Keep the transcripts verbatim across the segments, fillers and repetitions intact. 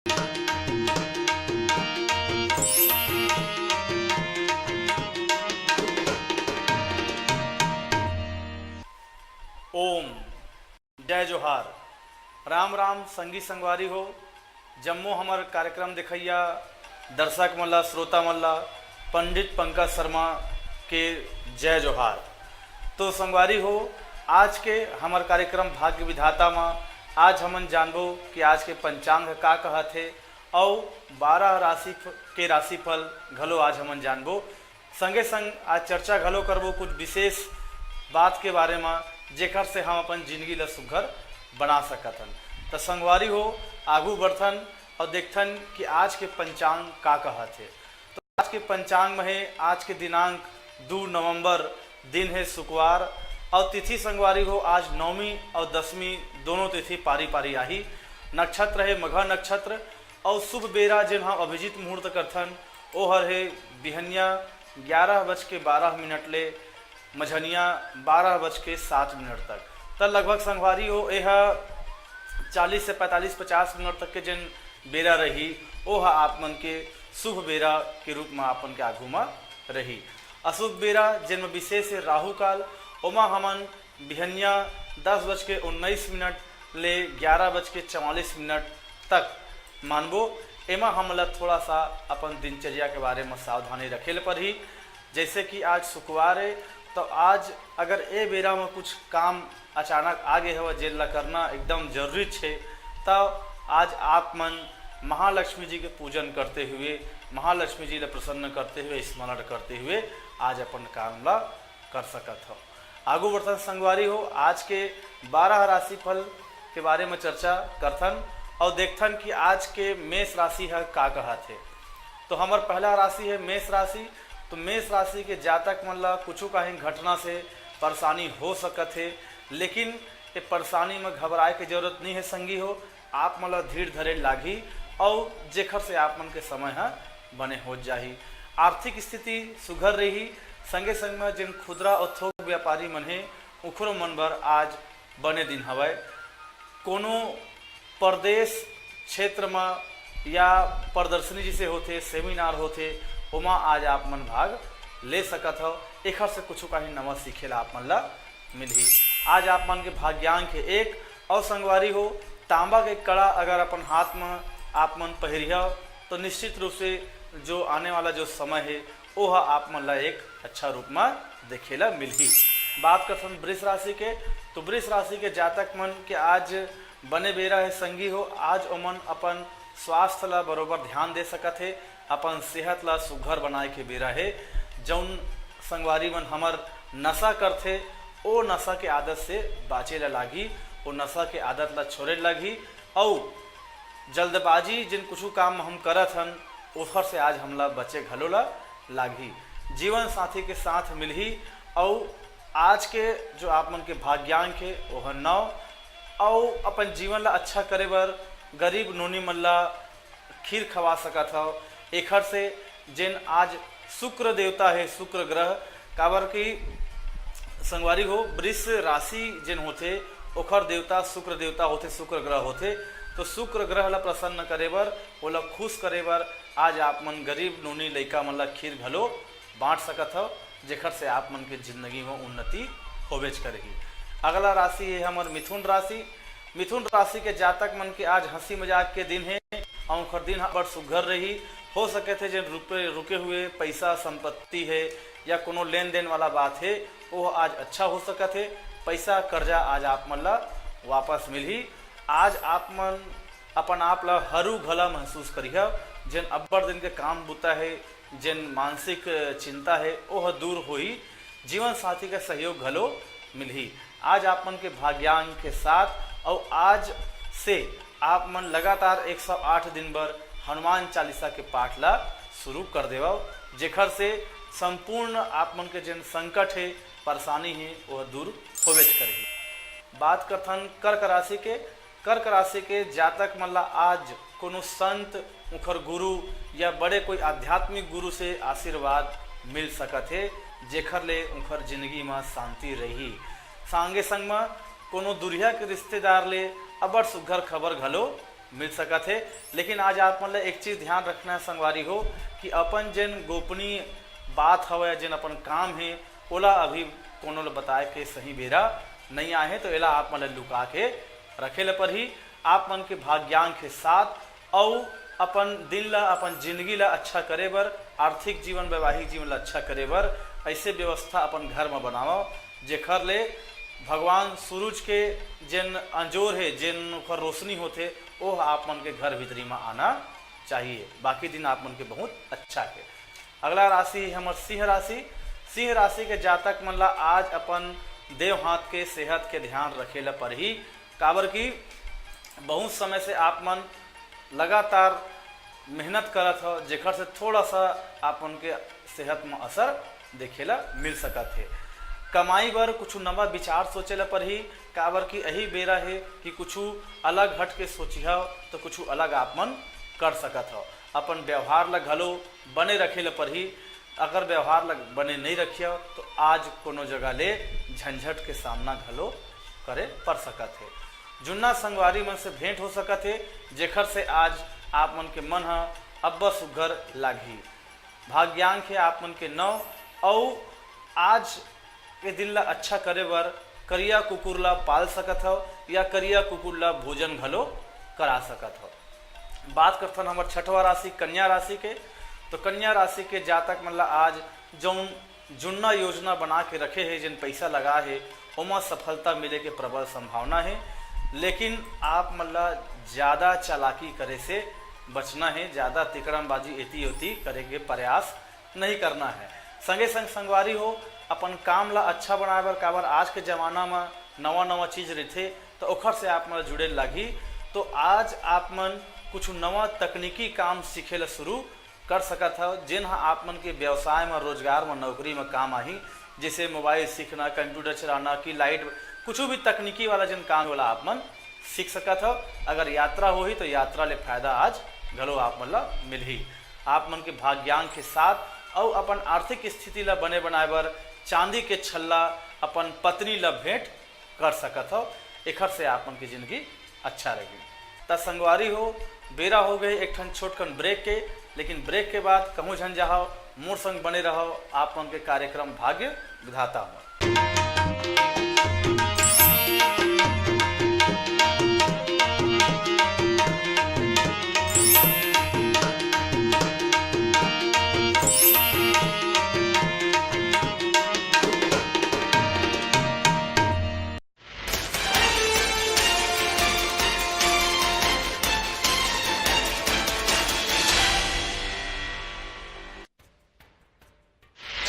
ओम। जय जोहार। राम राम संगी संगवारी हो, जम्मो हमर कार्यक्रम देखइया दर्शक मन ला, श्रोता मन ला पंडित पंकज शर्मा के जय जोहार। तो संगवारी हो, आज के हमर कार्यक्रम भाग्य विधाता म आज हमन जानबो कि आज के पंचांग का कहत हे, अउ बारह राशि फ-, के राशिफल घलो आज हमन जानबो। संगे संग आज चर्चा घलो करबो कुछ विशेष बात के बारे म, जेखर से हम अपन जिंदगी ल सुघर बना सकत हन। त संगवारी हो, आगू बढ़थन अउ देखथन कि आज के पंचांग का कहत हे। तो आज के पंचांग म हे, आज के दिनांक दू नवंबर, दिन हे शुक्रवार, अउ तिथि संगवारी हो, आज नवमी अउ दसमी दोनों तिथि पारी पारी आही। नक्षत्र हे मघा नक्षत्र, अउ शुभ बेरा जेन हम अभिजीत मुहूर्त करथन, ओ हर हे बिहनिया ग्यारह बज के बारह मिनट ले मझनिया बारह बज के सात मिनट तक। त लगभग संगवारी हो, एह चालीस से पैंतालीस पचास मिनट तक के जेन बेरा रही, ओ ह आप मन के शुभ बेरा के रूप म आप मन के आगू म रही। अशुभ बेरा जेन म विशेष हे राहु काल, ओमा हमन बिहनिया दस बज के उन्नीस मिनट ले ग्यारह बज के चवालीस मिनट तक मानबो। एमा हमन ला थोड़ा सा अपन दिनचर्या के बारे म सावधानी रखे ल परही। जैसे कि आज शुक्रवार हे, तो आज अगर ए बेरा म कुछ काम अचानक आ गे हवय, जेन ला करना एकदम जरूरी छे, त आज आप मन महालक्ष्मी जी के पूजन करते हुए, महालक्ष्मी जी ला प्रसन्न करते हुए, स्मरण करते हुए आज अपन काम ला कर सकत हव। आगू बढ़थन संगवारी हो, आज के बारह राशिफल के बारे में चर्चा करथन अउ देखथन कि आज के मेष राशि ह का कहत हे। तो हमर पहला राशि हे मेष राशि। तो मेष राशि के जातक मन ला कुछु काही घटना से परेशानी हो सकत हे, लेकिन ये परेशानी में घबराए के जरूरत नहीं है संगी हो। आप मन ला धीर धरे लागही अउ जेखर से आप मन के समय ह बने हो जाही। आर्थिक स्थिति सुघर रही। संगे संग में जेन खुदरा अउ थोक व्यापारी मन हे, उखरो मन बर आज बने दिन हवय। कोनो परदेस क्षेत्र म या प्रदर्शनी जिसे होथे, सेमिनार होथे, ओमा आज आप मन भाग ले सकत हव। एखर से कुछु काही नवा सीखे ला आप मन ला मिलही। आज आप मन के भाग्यांक हे एक। अउ संगवारी हो, तांबा के कड़ा अगर अपन हाथ म आप मन पहिरिहव, तो निश्चित रूप से जो आने वाला जो समय हे, ओह आप मन ला एक अच्छा रूप म देखे ला मिलही। बात करथन वृष राशि के, तो वृष राशि के जातक मन के आज बने बेरा हे संगी हो। आज ओमन अपन स्वास्थ्य ला बरोबर ध्यान दे सकत हे, अपन सेहत ला सुघर बनाए के बेरा हे। जौन संगवारी मन हमर नशा करथे, ओ नशा के आदत से बाँचे ला लागही, ओ नशा के आदत ला छोड़े ला लागही। अउ जल्दबाजी जेन कुछु काम हम करत हन, ओखर से आज हमला बचे घलो ला लागही। जीवन साथी के साथ मिलही। अउ आज के जो आप मन के भाग्यांक हे, ओह नौ। अउ अपन जीवन ला अच्छा करे बर गरीब नोनी मन ला खीर खवा सकत हव। एखर से जेन आज शुक्र देवता हे, शुक्र ग्रह, काबर कि संगवारी हो, वृष राशि जेन होथे, ओखर देवता शुक्र देवता होथे, शुक्र ग्रह होथे। तो शुक्र ग्रह ला प्रसन्न करे बर, ओला खुश करे बर आज आप मन गरीब नोनी लइका मन ला खीर घलो बांट सकत हव, जेखर से आप मन के जिंदगी में उन्नति होबेच करही। अगला राशि हे हमर मिथुन राशि। मिथुन राशि के जातक मन के आज हंसी मजाक के दिन हे अउ ओखर दिन ह बड़ सुघर रही। हो सकत हे जेन रुपे, रुके हुए पैसा, संपत्ति हे या कोनो लेन देन वाला बात हे, वो आज अच्छा हो सकत हे। पैसा कर्जा आज आप मन ला वापस मिलही। आज आप मन अपन आप ला हरू घला महसूस करिहा। जेन अब्बड़ दिन के काम बुता हे, जेन मानसिक चिंता हे, ओह दूर होही। जीवन साथी का सहयोग घलो मिलही। आज आप मन के भाग्यांक के साथ अउ आज से आप मन लगातार एक सौ आठ दिन बर हनुमान चालीसा के पाठ ला शुरू कर देवव, जेखर से संपूर्ण आप मन के जेन संकट हे, परेशानी हे, वह दूर होबेच करही। बात करथन कर्क राशि के। कर्क राशि के जातक मन ला आज कोनो संत, उखर गुरु या बड़े कोई आध्यात्मिक गुरु से आशीर्वाद मिल सकत हे, जेखर ले उखर जिंदगी म शांति रही। संगे संग म कोनो दुरिहा के रिश्तेदार ले अबड़ सुघर खबर घलो मिल सकत हे। लेकिन आज आप मन ल एक चीज ध्यान रखना हे संगवारी हो, कि अपन जेन गोपनीय बात हवय, जेन अपन काम हे, ओला अभी कोनो ल बताए के सही बेरा नइ आए हे, तो एला आप मन ल लुका के रखे ल परही। आप मन के भाग्यांक हे सात, अउ अपन दिन ला, अपन जिंदगी ला अच्छा करे बर, आर्थिक जीवन, वैवाहिक जीवन ला अच्छा करे बर ऐसे व्यवस्था अपन घर म बनावव, जेखर ले भगवान सूरज के जेन अंजोर हे, जेन ओखर रोशनी होथे, ओह आप मन के घर भीतरी म आना चाहिए। बाकी दिन आप मन के बहुत अच्छा हे। अगला राशि हे हमर सिंह राशि। सिंह राशि के जातक मन ला आज अपन देव हाथ के सेहत के ध्यान रखे ला परही, काबर कि बहुत समय से आप मन लगातार मेहनत करत हव, जेखर से थोड़ा सा आप मन के सेहत म असर देखे ला मिल सकत हे। कमाई बर कुछ नवा विचार सोचे ला परही, काबर कि यही बेरा हे कि कुछ अलग हट के सोचिहव तो कुछ अलग आप मन कर सकत हव। अपन व्यवहार ला घलो बने रखे ला परही। अगर व्यवहार ला बने नइ रखिहव तो आज कोनो जगह ले झंझट के सामना घलो करे पड़ सकत हे। जुन्ना संगवारी मन से भेंट हो सकत हे, जेखर से आज आप मन के मन ह अब्बड़ सुग्घर लागही। भाग्यांक हे आप मन के नौ, अउ आज के दिन ला अच्छा करे बर करिया कुकुर ला पाल सकत हव या करिया कुकुर ला भोजन घलो करा सकत हव। बात करथन हमर छठवा राशि कन्या राशि के, तो कन्या राशि के जातक मन ला आज जौन जुन्ना योजना बना के रखे हे, जेन पैसा लगा हे, ओमा सफलता मिले के प्रबल संभावना हे। लेकिन आप मन ला ज्यादा चालाकी करे से बचना हे, ज्यादा तिकड़मबाजी एती ओती करे के प्रयास नहीं करना है। संगे संग संगवारी हो, अपन काम ला अच्छा बनाए बर, काबर आज के जमाना म नवा नवा चीज रहिथे, तो ओखर से आप मन ला जुड़े लागही। तो आज आप मन कुछ नवा तकनीकी काम सीखे ला शुरू कर सकत हव, जेन ह आप मन के व्यवसाय म, रोजगार म, नौकरी म काम आही। जैसे मोबाइल सीखना, कंप्यूटर चलाना, कि लाइट, कुछ भी तकनीकी वाला जेन काम हे, ओला आप मन सीख सकत हव। अगर यात्रा होही तो यात्रा ले फायदा आज घलो आप मन ला मिलही। आप मन के भाग्यांक हे सात, अउ अपन आर्थिक स्थिति ला बने बनाए बर चांदी के छल्ला अपन पत्नी ला भेंट कर सकत हव। एखर से आप मन के जिंदगी अच्छा रही। त संगवारी हो, बेरा हो गए एक ठन छोटकन ब्रेक के, लेकिन ब्रेक के बाद कहूँ झन जाहव, मोर संग बने रहव आप मन के कार्यक्रम भाग्य विधाता म।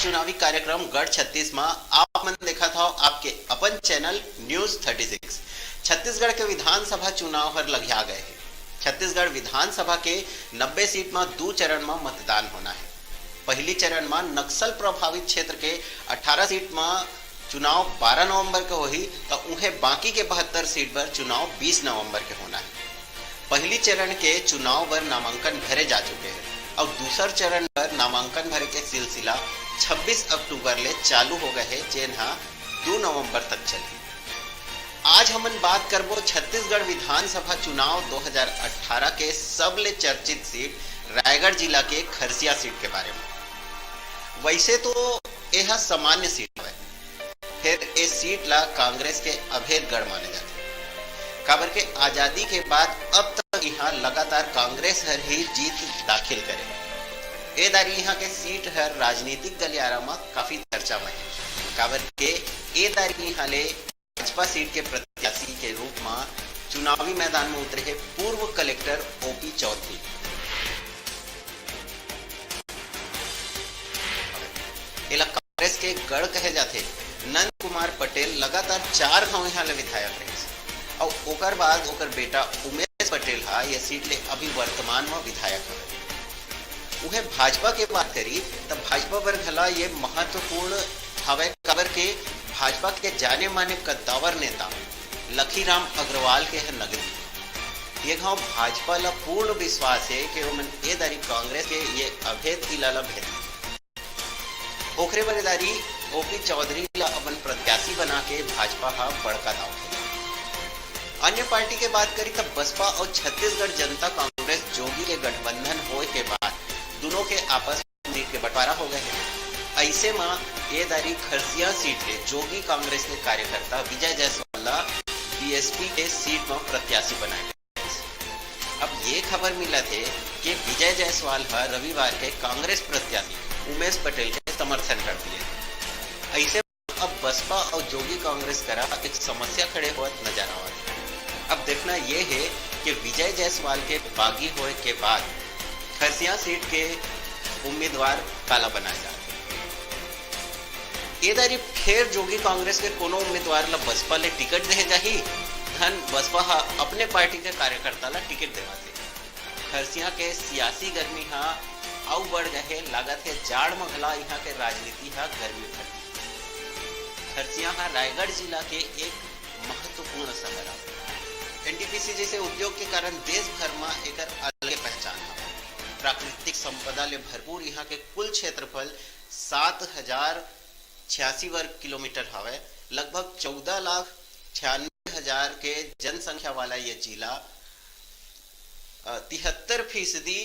चुनावी कार्यक्रम गढ़ छत्तीस म आप मन देखत हव आपके अपन channel news thirty six. Chhattisgarh के विधानसभा चुनाव हर लगिया गए हे। छत्तीसगढ़ विधानसभा के नब्बे सीट म दू चरण म मतदान होना हे। पहली चरण म नक्सल प्रभावित क्षेत्र के अठारह सीट म चुनाव बारह नवंबर के होही, त उहें बाकी के बहत्तर सीट बर चुनाव बीस नवंबर के होना हे। पहली चरण के चुनाव बर नामांकन भरे जा चुके हे अउ दूसर चरण बर नामांकन भरे के सिलसिला छब्बीस अक्टूबर ले चालू हो गए हे, जेन ह दू नवंबर तक चलही। आज हमन बात करबो छत्तीसगढ़ विधानसभा चुनाव दो हज़ार अठारह के सबले चर्चित सीट रायगढ़ जिला के खरसिया सीट के बारे म। वैसे तो एह सामान्य सीट हवय, फेर ए सीट ला कांग्रेस के अभेद गढ़ माने जाथे, काबर के आजादी के बाद अब तक इहां लगातार कांग्रेस हर ही जीत दाखिल करे। ए दारी इहां के सीट हर राजनीतिक गलियारा म काफी चर्चा म हे, काबर के ए दारी इहां ले भाजपा सीट के प्रत्याशी के रूप म चुनावी मैदान म उतरे हे पूर्व कलेक्टर ओपी चौधरी। एला कांग्रेस के गढ़ कहे जाथे। नंद कुमार पटेल लगातार चार घांव इहां ले विधायक रहिस अउ ओकर बाद ओकर बेटा उमेश पटेल ह ये सीट ले अभी वर्तमान म विधायक हवय। उहें भाजपा के बात करी त भाजपा बर घला ये महत्वपूर्ण हवय, काबर के भाजपा के जाने माने कद्दावर नेता लखीराम अग्रवाल के ह नगरी। ये घांव भाजपा ला पूर्ण विश्वास हे कि ओमन ए दारी कांग्रेस के ये अभेद किला ला भेद ओखरे बर ए दारी ओपी चौधरी ला अपन प्रत्याशी बना के भाजपा ह बड़का दाव खेले। अन्य पार्टी के बात करी तब बसपा और छत्तीसगढ़ जनता कांग्रेस जोगी के गठबंधन होए के बाद दोनों के आपस में सीट के बंटवारा हो गए हैं। ऐसे में ये दारी खरसिया सीट के जोगी कांग्रेस के कार्यकर्ता विजय जायसवाल ला बीएसपी के सीट में प्रत्याशी बनाए गए। अब ये खबर मिला थे कि विजय जायसवाल ह रविवार के कांग्रेस प्रत्याशी उमेश पटेल के समर्थन कर दिए। ऐसे अब बसपा और जोगी कांग्रेस करा एक समस्या खड़े होत नजर आवत है। अब देखना ये है कि विजय जायसवाल के बागी होए के बाद खरसिया सीट के उम्मीदवार काला बनाए जाते। ये दारी फेर जोगी कांग्रेस के कोनो उम्मीदवार ला बसपा ले टिकट दे जाही, धन बसपा हा अपने पार्टी के कार्यकर्ता ला टिकट देवाथे। खरसिया के सियासी गर्मी हा अउ बढ़ गए हे, लागत हे जाड़ म घला इहाँ के राजनीति हा गर्मी भर दी। खरसिया हा रायगढ़ जिला के एक महत्वपूर्ण शहर हवे। एनटीपीसी जैसे उद्योग के कारण देश भर म एकर अलगे पहचान हवे। प्राकृतिक संपदा ले भरपूर इहाँ के कुल क्षेत्रफल सात हजार छियासी वर्ग किलोमीटर हवे। लगभग चौदह लाख छियानवे हजार के जनसंख्या वाला ये जिला, अ, तिहत्तर फीसदी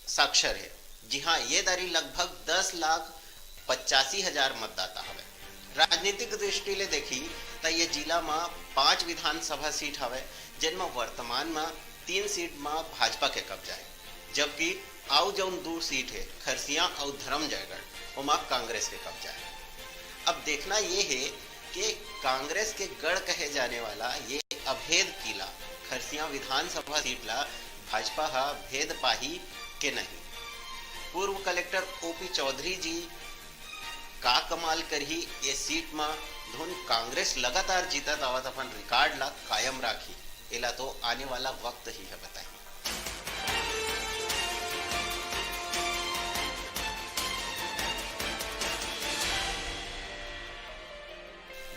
साक्षर है। जी हाँ, ये दारी लगभग दस लाख पचासी हजार मतदाता हवे। राजनीतिक दृष्टि ले देखी त ये जिला म पांच विधानसभा सीट हवे, जिन म वर्तमान म तीन सीट म भाजपा के कब्जा है, जबकि आउ जौन दू सीट है खरसिया अउ धरमजयगढ़, ओमा कांग्रेस के कब्जा है। अब देखना ये है कि कांग्रेस के गढ़ कहे जाने वाला ये अभेद किला खरसिया विधानसभा सीट ला भाजपा हा भेद पाही के नहीं। पूर्व कलेक्टर ओपी चौधरी जी का कमाल करही ये सीट म, धुन कांग्रेस लगातार जीतत आवत अपन रिकॉर्ड ला कायम राखी, एला तो आने वाला वक्त ही है बताही।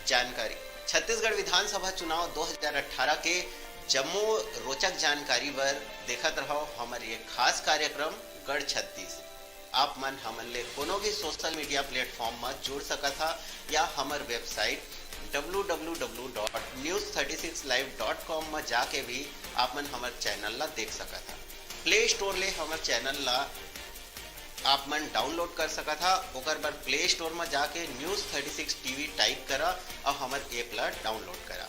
जानकारी, छत्तीसगढ़ विधानसभा चुनाव दो हज़ार अठारह के जम्मो रोचक जानकारी बर देखत रहव हमर ये खास कार्यक्रम गढ़ छत्तीस। आप मन हमन ले कोनो भी सोशल मीडिया प्लेटफॉर्म म जुड़ सकत हा या हमर website W W W dot news thirty six live dot com म जाके भी आप मन हमर चैनल ला देख सकत हा। प्ले स्टोर ले हमर चैनल ला आप मन डाउनलोड कर सकत हा। ओकर बर प्ले स्टोर म जाके news thirty six TV type करा अउ हमर ऐप ला डाउनलोड करा।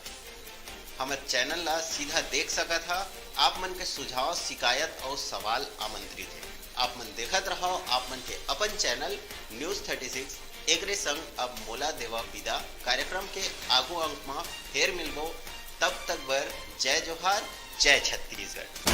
हमर चैनल ला सीधा देख सकत हा। आप मन के सुझाव, शिकायत अउ सवाल आमंत्रित हे। आप मन देखत रहव आप मन के अपन चैनल न्यूज़ थर्टी सिक्स। एकरे संग अब मोला देवा विदा। कार्यक्रम के आगू अंक म फेर मिलबो। तब तक बर जय जोहार, जय छत्तीसगढ़।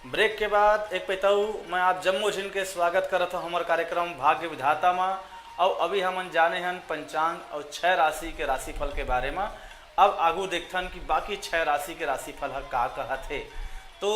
ब्रेक के बाद एक पइत अउ मैं आप जम्मो झिन के स्वागत करत हौं हमर कार्यक्रम भाग्य विधाता म। अउ अभी हमन जाने हन पंचांग अउ छह राशि के राशिफल के बारे म। अब आगू देखथन कि बाकी छह राशि के राशिफल ह का कहत हे। तो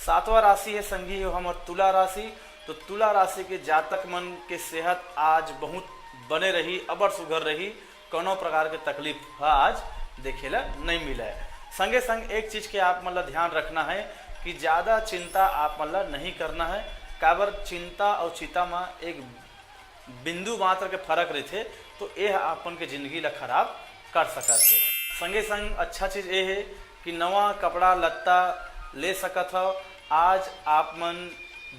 सातवां राशि हे संगी हो हमर तुला राशि। तो तुला राशि के जातक मन के सेहत आज बहुत बने रही, अबड़ सुघर रही, कोनो प्रकार के तकलीफ ह आज देखे ला नहीं मिले। संगे संग एक चीज के आप मन ला ध्यान रखना है कि ज्यादा चिंता आप मन ला नहीं करना है, काबर चिंता अउ चिता म एक बिंदु मात्र के फरक रहिथे, तो एह आप मन के जिंदगी ला खराब कर सकत हे। संगे संग अच्छा चीज ए हे कि नवा कपड़ा लत्ता ले सकत हव। आज आप मन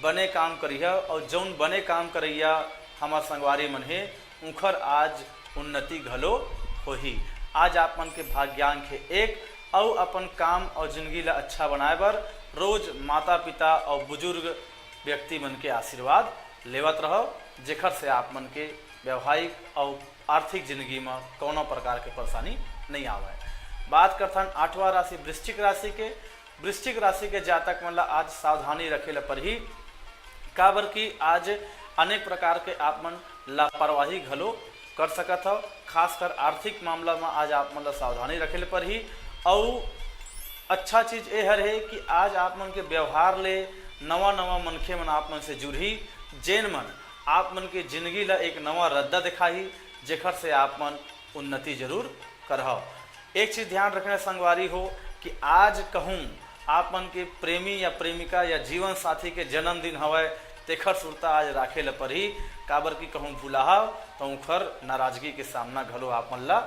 बने काम करिहा अउ जउन बने काम करइया हमर संगवारी मन हे, उंखर आज उन्नति घलो होही। आज आप मन के भाग्यांक हे एक, अउ अपन काम अउ जिंदगी ला अच्छा बनाए बर रोज माता पिता अउ बुजुर्ग व्यक्ति मन के आशीर्वाद लेवत रहव, जेखर से आप मन के वैवाहिक अउ आर्थिक जिंदगी म कौनो प्रकार के परेशानी नहीं आवय। बात करथन आठवां राशि वृश्चिक राशि के। वृश्चिक राशि के जातक मन ला आज सावधानी रखे ला परही, काबर कि आज अनेक प्रकार के आप मन लापरवाही घलो कर सकत हव। खासकर आर्थिक मामला म आज आप मन ला सावधानी रखे ले परही। अउ अच्छा चीज ए हर हे कि आज आप मन के व्यवहार ले नवा नवा मनखे मन आप मन से जुड़ही, जेन मन आप मन के जिंदगी ला एक नवा रद्दा दिखाही, जेखर से आप मन उन्नति जरूर करहव। एक चीज ध्यान रखना संगवारी हो कि आज कहूँ आप मन के प्रेमी या प्रेमिका या जीवन साथी के जन्मदिन हवय, तेखर सुरता आज राखे ल परही, काबर कि कहूँ भुलाहव त उखर नाराजगी के सामना घलो आप मन ला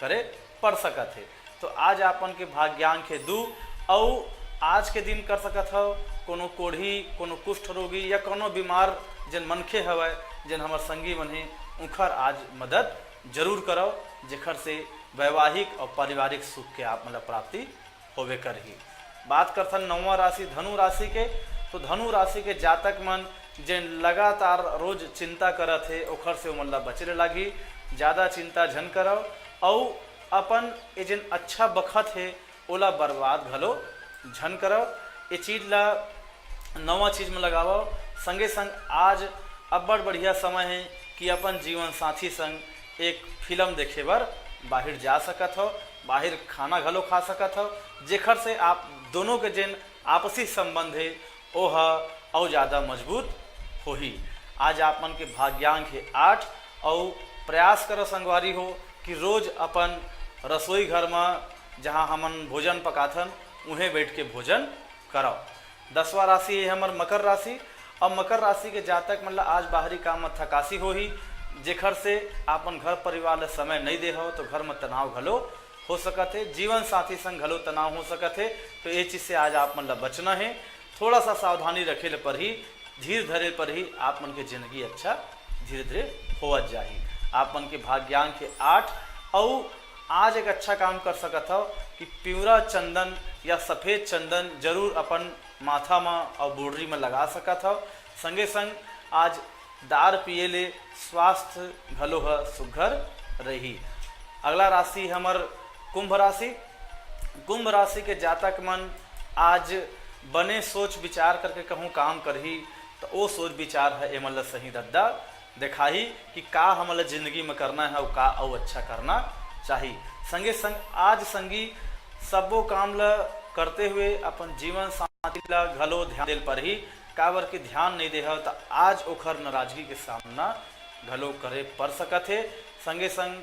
करे पड़ सकत हे। तो आज आप मन के भाग्यांक हे दू, अउ आज के दिन कर सकत हव कोनो कोढ़ी, कोनो कुष्ठ रोगी या कोनो बीमार जेन मनखे हवय, जेन हमर संगी मन हे, उखर आज मदद जरूर करव, जेखर से वैवाहिक अउ पारिवारिक सुख के आप मन ला प्राप्ति होबे करही। बात करथन नौवां राशि धनु राशि के, तो धनु राशि के जातक मन जेन लगातार रोज चिंता करत हे, ओखर से ओमन ला बचे ले लागही। ज्यादा चिंता झन करव, अउ अपन ये जेन अच्छा बखत हे, ओला बर्बाद घलो झन करव। ये चीज ला नवा चीज में लगावव। संगे संग आज अब्बड़ बढ़िया समय हे कि अपन जीवन साथी संग एक फिल्म देखे बर बाहिर जा सकत हव, बाहिर खाना घलो खा सकत हव, जेखर से आप दोनों के जेन आपसी संबंध हे, ओह अउ ज्यादा मजबूत होही। आज आप मन के भाग्यांक हे आठ, अउ प्रयास करव संगवारी हो कि रोज अपन रसोई घर म, जहाँ हमन भोजन पकाथन, उहें बैठ के भोजन करव। दसवां राशि हे हमर मकर राशि। अब मकर राशि के जातक मन ला आज बाहरी काम म थकासी होही, जेखर से आपन घर परिवार ला समय नइ दे हव, तो घर म तनाव घलो हो सकत हे, जीवन साथी संग घलो तनाव हो सकत हे। तो ये चीज से आज आप मन ला बचना हे, थोड़ा सा सावधानी रखे ले परही, धीर धरे परही, आप मन के जिंदगी अच्छा धीरे धीरे होवत जाही। आप मन के भाग्यांक हे आठ, अउ आज एक अच्छा काम कर सकत हव कि पिवरा चंदन या सफेद चंदन जरूर अपन माथा म अउ बोड़री म लगा सकत हव। संगे संग आज दार पिए ले स्वास्थ्य घलो ह सुघर रही। अगला राशि हमर कुंभ राशि। कुंभ राशि के जातक मन आज बने सोच विचार करके कहूँ काम करही, त ओ सोच विचार ह एमन ल सही रद्दा देखाही कि का हमन ल जिंदगी म करना हे अउ का अउ अच्छा करना चाही। संगे संग आज संगी सब्बो काम ल करते हुए अपन जीवन साथी ल घलो ध्यान देल परही, काबर कि ध्यान नइ देहव त आज ओखर नाराजगी के सामना घलो करे पड़ सकत हे। संगे संग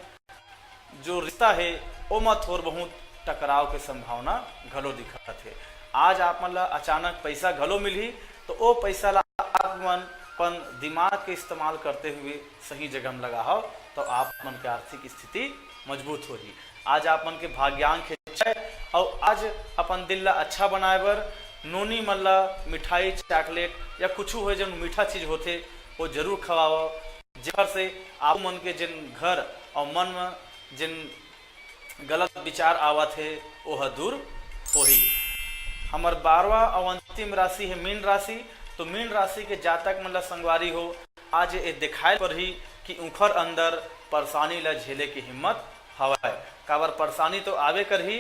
जो रिश्ता हे, ओमा थोर बहुत टकराव के संभावना घलो दिखत हे। आज आप मन ला अचानक पैसा घलो मिलही, तो ओ पैसा ला आप मन अपन दिमाग के इस्तेमाल करते हुए सही जगह म लगाहव, तो आप मन के आर्थिक स्थिति मजबूत होही। आज आप मन के भाग्यांक हे छय, अउ आज अपन दिल ला अच्छा बनाए बर नोनी मन ला मिठाई, चॉकलेट या कुछु होय, जउन मीठा चीज होथे, वो जरूर खवावव, जेकर से आप मन के जेन घर अउ मन म जेन गलत विचार आवत हे, ओह दूर होही। हमर बारहवाँ अउ अंतिम राशि हे मीन राशि। तो मीन राशि के जातक मन ला संगवारी हो, आज ये देखाय परही कि उंखर अंदर परेशानी ला झेले के हिम्मत हवय। काबर परेशानी तो आवे करही,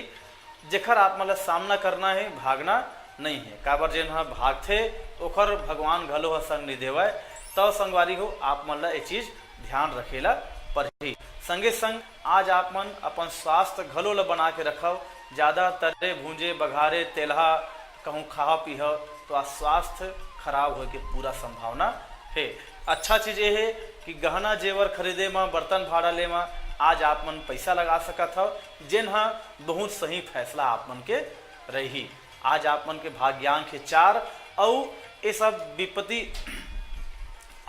जेखर आप मन ला सामना करना हे, भागना नइ हे। काबर जेन ह भागथे, ओखर भगवान घलो ह संग नइ देवय। तव संगवारी हो, आप मन ला ये चीज ध्यान रखे ला परही। संगे संग आज आप मन अपन स्वास्थ्य घलो ल बना के रखव। ज्यादा तरे भूंजे, बघारे, तेलहा कहूँ खाहा पीहव, तो आज स्वास्थ्य खराब होय के पूरा संभावना हे। अच्छा चीज ये हे कि गहना जेवर खरीदे म, बर्तन भाड़ा ले म आज आप मन पैसा लगा सकत हव, जेन ह बहुत सही फैसला आप मन के रही। आज आप मन के भाग्यांक हे चार, अउ ये सब विपत्ति,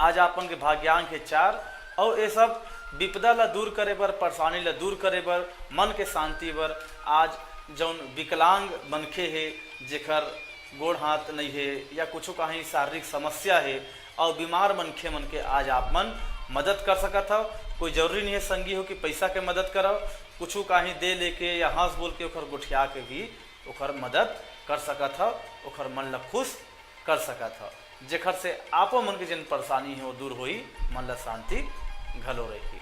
आज आप मन के भाग्यांक हे चार, अउ ये सब विपदा ला दूर करे बर, परेशानी ला दूर करे बर, मन के शांति बर, आज जउन विकलांग मनखे हे, जेकर गोड़ हाथ नइ हे या कुछु काही शारीरिक समस्या हे, अउ बीमार मनखे मन के आज आप मन मदद कर सकत हव। कोई जरूरी नइ हे संगी हो कि पैसा के मदद करव, कुछु काही दे लेके या हंस बोल के ओकर गोठिया के भी ओकर मदद कर सकत हव, ओकर मन ला खुश कर सकत हव, जेखर से आपो मन के जेन परेशानी हे, वो दूर होई, मन ला शांति घलो रही।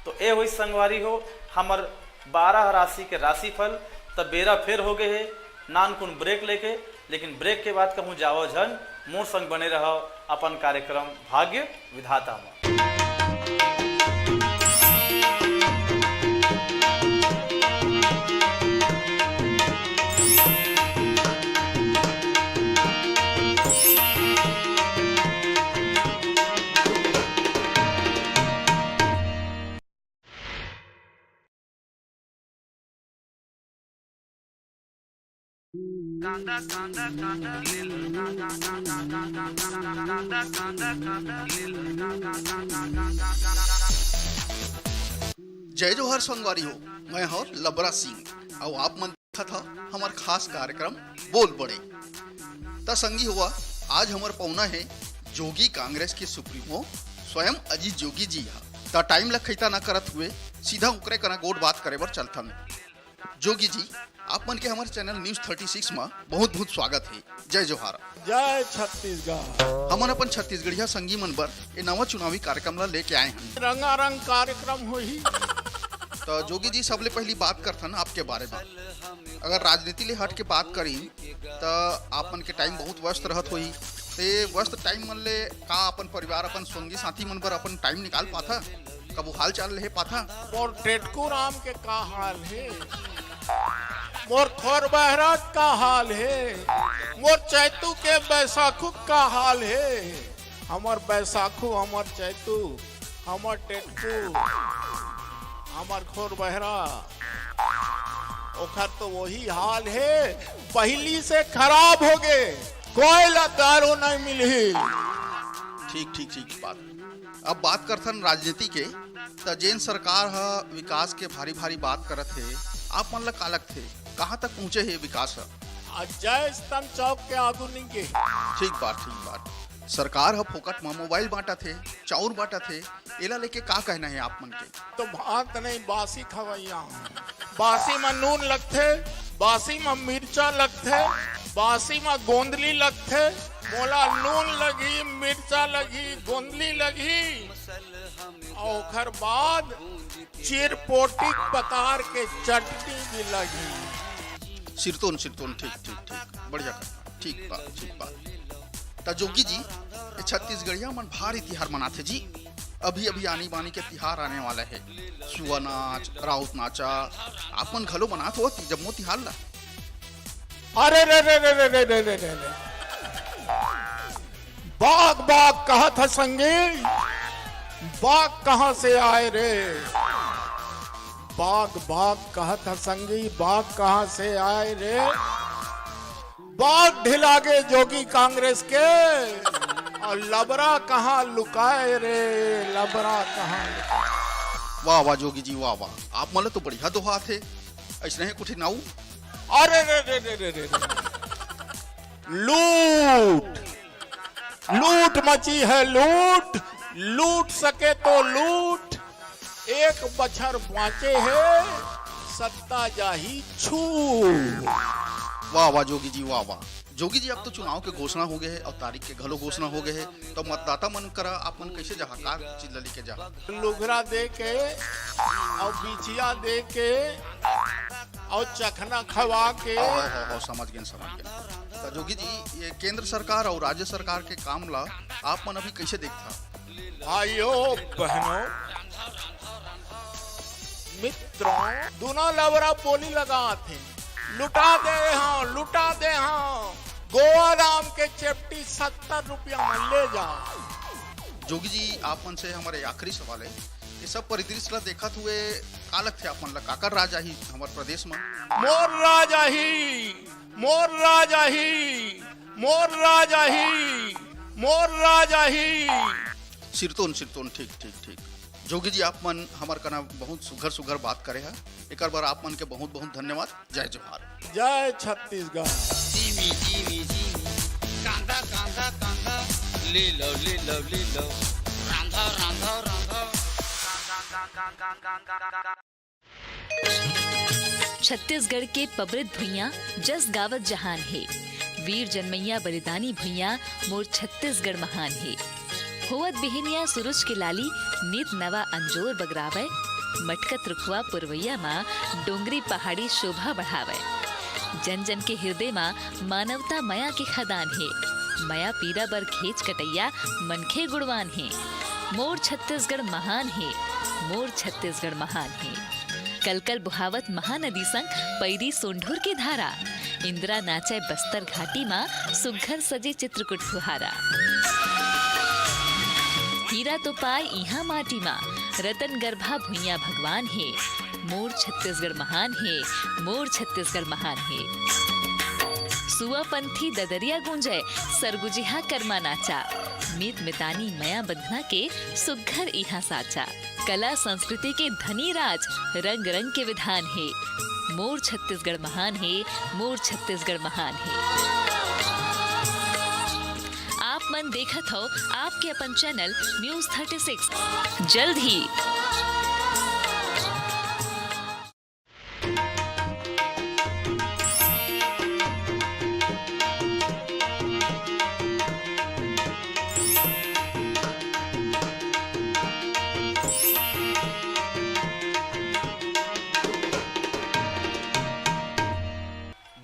तो ए होई संगवारी हो, हमर बारह राशि के राशिफल। त बेरा फेर हो गए हे, नानकुन ब्रेक लेके, लेकिन ब्रेक के बाद कहूँ जावव झन, मोर संग बने रहव अपन कार्यक्रम भाग्य विधाता म। जय जोहार संगवारी हो, मैं हव लबरा सिंह, अउ आप मन देखत हव हमर खास कार्यक्रम बोल बड़े। त संगी होवा, आज हमर पहुना हे जोगी कांग्रेस के सुप्रीमो स्वयं अजीत जोगी जी हा। त टाइम ल खैता न करत हुए सीधा उकरे कना गोठ बात करे बर चलथन। जोगी जी, आप मन के हमर चैनल न्यूज थर्टी सिक्स म बहुत बहुत स्वागत हे। जय जोहार। जय छत्तीसगढ़। हमन अपन छत्तीसगढ़िया संगी मन बर ए नवा चुनावी कार्यक्रम ला लेके आए हन। रंगारंग कार्यक्रम होही। त जोगी जी, सबले पहली बात करथन आपके बारे में। अगर राजनीति ले हट के बात करी त आप मन के टाइम बहुत व्यस्त रहत होही। ते व्यस्त टाइम मन ले का अपन परिवार, अपन संगी साथी मन बर अपन टाइम निकाल पाथा? कभू हाल चाल ले पाथा? मोर टेटकू राम के का हाल हे? मोर खोर बहरा का हाल हे? मोर चैतू के बैसाखू का हाल हे? हमर बैसाखू, हमर चैतू, हमर टेटकू, हमर खोर बहरा, ओखर तो वही हाल हे, पहिली से खराब हो गे, कोई ला दारू नहीं मिलही। ठीक, ठीक, ठीक बात। अब बात करथन राजनीति के, त जेन सरकार ह विकास के भारी भारी बात करत हे, आप मन ला का लगथे, कहाँ तक पहुँचे हे विकास ह? अजय स्तंभ चौक के आगू नहीं गे। ठीक बात, ठीक बात। सरकार ह फोकट म मोबाइल बांटत हे, चाउर बांटत हे, एला लेके का कहना हे आप मन के? तो भात नहीं, बासी खवैया। बासी म नून लगथे, बासी म मिर्चा लगथे, बासी म गोंदली लगथे। मोला नून लगही, मिर्चा लगही, गोंदली लगही, अउ ओखर बाद चिरपोटी पतार के चटनी भी लगही। सिरतोन, सिरतोन, ठीक, ठीक, ठीक, बढ़िया कहा, ठीक बात, ठीक बात। त जोगी जी, ये छत्तीसगढ़िया मन भारी तिहार मनाथे जी। अभी अभी आनी बानी के तिहार आने वाला हे, सुआ नाच, राउत नाचा, आप मन घलो मनात हो जम्मो तिहार ला? अरे रे रे रे रे रे रे रे रे रे। बाघ बाघ कहत ह संगी, बाघ कहाँ से आए रे? बाघ बाघ कहत ह संगी, बाघ कहाँ से आए रे? बाघ ढिला गे जोगी कांग्रेस के, अउ लबरा कहाँ लुकाए रे? लबरा कहाँ लुकाए? वाह वाह जोगी जी, वाह वाह, आप मन ल तो बढ़िया दोहा आथे। अइसने हे कुछ नाऊ? अरे रे रे रे रे रे रे। लूट, लूट मची है लूट, लूट सके तो लूट, एक बछर बाँचे हे, सत्ता जाही छूट। वाह वाह जोगी जी, वाह वाह। जोगी जी, अब तो चुनाव के घोषणा हो गए हे अउ तारीख के घलो घोषणा हो गए हे, तो मतदाता मन करा आप मन कैसे जाहा, का चीज ल लेके जाहा? लुघरा दे के अउ बिछिया दे के अउ चखना खवा के। हो, हो, हो, समझ गेन, समझ गेन। त जोगी जी, ये केंद्र सरकार अउ राज्य सरकार के काम ला आप मन अभी कैसे देखथा? भाइयों, बहनों, मित्रों, दूनों लबरा बोली लगात हे, लुटा दे हँव, लुटा दे हँव, गोवा राम के चेपटी सत्तर रुपया म ले जा। जोगी जी, आप मन से हमर आखिरी सवाल हे, ये सब परिदृश्य ला देखत हुए का लगथे आप मन ला, काकर राज आही हमर प्रदेश म? मोर राज आही, मोर राज आही, मोर राज आही, मोर राज आही। सिरतोन, सिरतोन, ठीक, ठीक, ठीक। जोगी जी, आप मन हमर कना बहुत सुघर सुघर बात करे हा, एकर बर आप मन के बहुत बहुत धन्यवाद। जय जोहार। जय छत्तीसगढ़। जीमी, जीमी, जीमी, कांदा, कांदा, कांदा, ले लो, ले लो, ले लो, रांधा, रांधा, रांधा। छत्तीसगढ़ के पबरित भुइयां जस गावत जहान हे। वीर जनमैया बलिदानी भुइयां मोर छत्तीसगढ़ महान हे। होवत बिहनिया सुरुज के लाली नित नवा अंजोर बगरावय। मटकत रुखवा पुरवैया मा डोंगरी पहाड़ी शोभा बढ़ावय। जन जन के हिरदे मा मानवता मया के खदान हे। मया पीरा बर घेंच कटइया मनखे गुणवान हे। मोर छत्तीसगढ़ महान हे, मोर छत्तीसगढ़ महान हे। कलकल बोहावत महानदी संग पैरी सोंढूर के धारा। इंदिरा नाचय बस्तर घाटी मा सुघ्घर सजे चित्रकूट फुहारा। हीरा तो पाय इहाँ माटी मा, रतन गर्भा भुइयां भगवान हे। मोर छत्तीसगढ़ महान हे, मोर छत्तीसगढ़ महान हे। सुआ पंथी ददरिया गूंजय, सरगुजिहा करमा नाचा। मीत मितानी मया बंधना के सुग्घर इहाँ साचा। कला संस्कृति के धनी राज, रंग रंग के विधान हे। मोर छत्तीसगढ़ महान हे, मोर छत्तीसगढ़ महान हे। आप मन देखत हव आपके अपन चैनल न्यूज़ थर्टी सिक्स। जल्द ही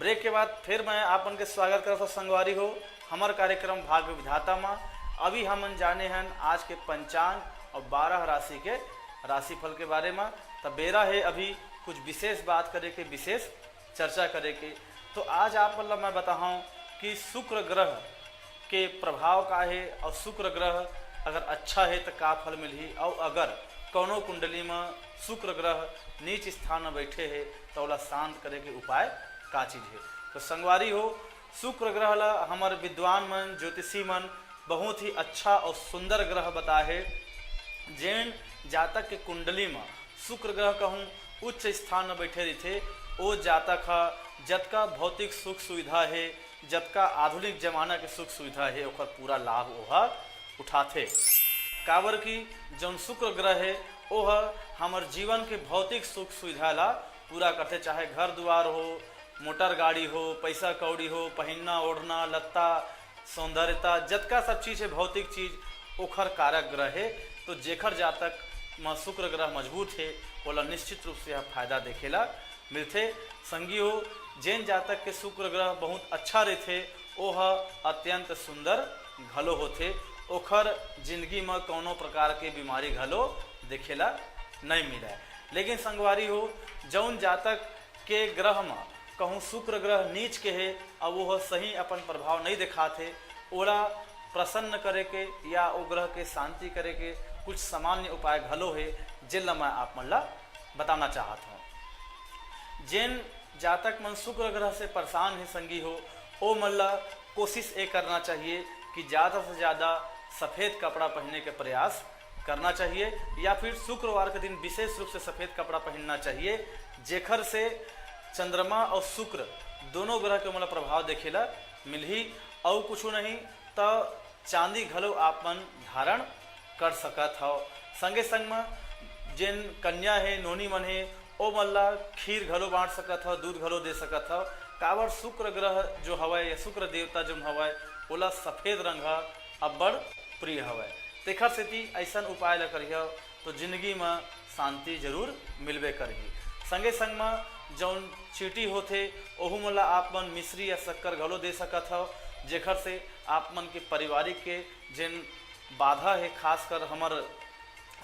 ब्रेक के बाद फिर मैं आप मन के स्वागत करत हूँ संगवारी हो हमर कार्यक्रम भाग्य विधाता मा। अभी हमन जाने हन आज के पंचांग और बारह राशि के राशिफल के बारे मा। त बेरा हे अभी कुछ विशेष बात करे के, विशेष चर्चा करे के। तो आज आप मन ला मैं बताहूँ कि शुक्र ग्रह के प्रभाव का हे और शुक्र ग्रह अगर अच्छा हे त का फल मिलही और अगर कौनो कुंडली में शुक्र ग्रह नीच स्थान में बैठे हे त ओला शांत करे के उपाय का चीज हे। तो संगवारी हो, शुक्र ग्रह ला हमर विद्वान मन, ज्योतिषी मन बहुत ही अच्छा और सुंदर ग्रह बताए हे। जेन जातक के कुंडली में शुक्र ग्रह कहूँ उच्च स्थान में बैठे रहिथे, ओ जातक ह जतका भौतिक सुख सुविधा हे, जतका आधुनिक जमाना के सुख सुविधा हे, ओकर पूरा लाभ ओह उठाथे। काबर कि जौन शुक्र ग्रह हे, ओह हमर जीवन के भौतिक सुख सुविधा ला पूरा करथे, चाहे घर दुआर हो, मोटर गाड़ी हो, पैसा कौड़ी हो, पहिनना ओढ़ना, लत्ता, सौंदर्यता, जतका सब चीज हे, भौतिक चीज, ओखर कारक ग्रह हे। तो जेखर जातक म शुक्र ग्रह मजबूत हे, ओला निश्चित रूप से यह फायदा देखे ला मिलथे। संगी हो, जेन जातक के शुक्र ग्रह बहुत अच्छा रहिथे, ओह अत्यंत सुंदर घलो होथे। ओखर जिंदगी म कौनो प्रकार के बीमारी घलो देखे ला नहीं मिलय। लेकिन संगवारी हो, जौन जातक के ग्रह म कहूँ शुक्र ग्रह नीच के हे, अब वो सही अपन प्रभाव नहीं दिखात हे, ओला प्रसन्न करे के या ओ ग्रह के शांति करे के कुछ सामान्य उपाय घलो हे, जेन ला मैं आप मन ला बताना चाहत हूँ। जेन जातक मन शुक्र ग्रह से परेशान हे संगी हो, ओ मन ला कोशिश ये करना चाहिए कि ज़्यादा से ज़्यादा सफ़ेद कपड़ा पहनने के प्रयास करना चाहिए, या फिर शुक्रवार के दिन विशेष रूप से सफ़ेद कपड़ा पहनना चाहिए, जेखर से चंद्रमा और शुक्र दोनों ग्रह के ओमन ला प्रभाव देखे ला मिलही। और कुछ नहीं तो चांदी घलो आप मन धारण कर सकत हव। संगे संग म जेन कन्या हे, नोनी मन हे, ओ मन ला खीर घलो बांट सकत हव, दूध घलो दे सकत हव। काबर शुक्र ग्रह जो हवय या शुक्र देवता जो हवय, ओला सफेद रंग ह अब्बड़ प्रिय हवय। तेखर सेती अइसन उपाय ला करिहव तो जिंदगी म शांति जरूर मिलबे करही। संगे संग म जौन चींटी होथे, ओहू मन ला आप मन मिश्री या शक्कर घलो दे सकत हव, जेखर से आप मन के पारिवारिक के जेन बाधा हे, खासकर हमर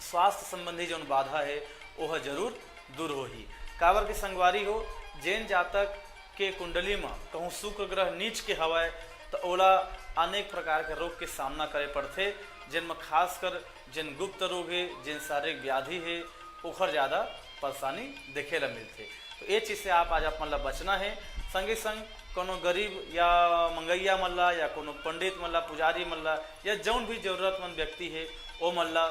स्वास्थ्य संबंधी जौन बाधा हे, ओह जरूर दूर होही। काबर के संगवारी हो, जेन जातक के कुंडली म कहूँ शुक्र ग्रह नीच के हवय, त ओला अनेक प्रकार के रोग के सामना करे पड़थे, जेन म खासकर जेन गुप्त रोग हे, जेन शारीरिक व्याधि हे, ओखर ज़्यादा परेशानी देखे ला मिलथे। तो ये चीज़ से आप आज आप मन ला बचना हे। संगे संग कोनो गरीब या मंगैया मन ला या कोनो पंडित मन ला, पुजारी मन ला या जौन भी जरूरतमंद व्यक्ति हे, ओ मन ला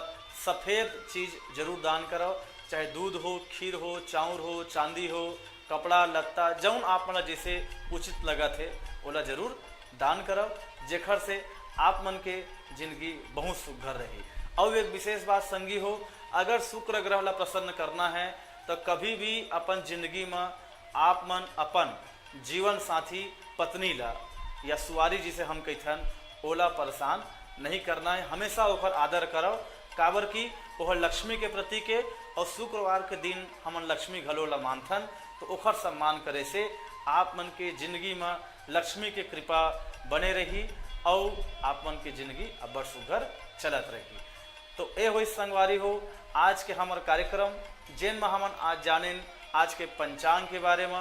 सफ़ेद चीज़ जरूर दान करव, चाहे दूध हो, खीर हो, चाउर हो, चांदी हो, कपड़ा लत्ता, जौन आप मन ला जैसे उचित लगत हे, ओला जरूर दान करव, जेखर से आप मन के जिंदगी बहुत सुघर रही। अउ एक विशेष बात संगी हो, अगर शुक्र ग्रह ला प्रसन्न करना है तो कभी भी अपन जिंदगी म आप मन अपन जीवन साथी पत्नी ला या सुवारी जिसे हम कहिथन, ओला परेशान नहीं करना है, हमेशा ओकर आदर करव, काबर कि ओह लक्ष्मी के प्रतीक ए। और शुक्रवार के दिन हमन लक्ष्मी घलो ला मानथन, तो ओखर सम्मान करे से आप मन के जिंदगी म लक्ष्मी के कृपा बने रही अउ आप मन के जिंदगी अब्बड़ सुघर चलत रही। तो ए होइस संगवारी हो आज के हमर कार्यक्रम, जेन म हमन आज जानेन आज के पंचांग के बारे म,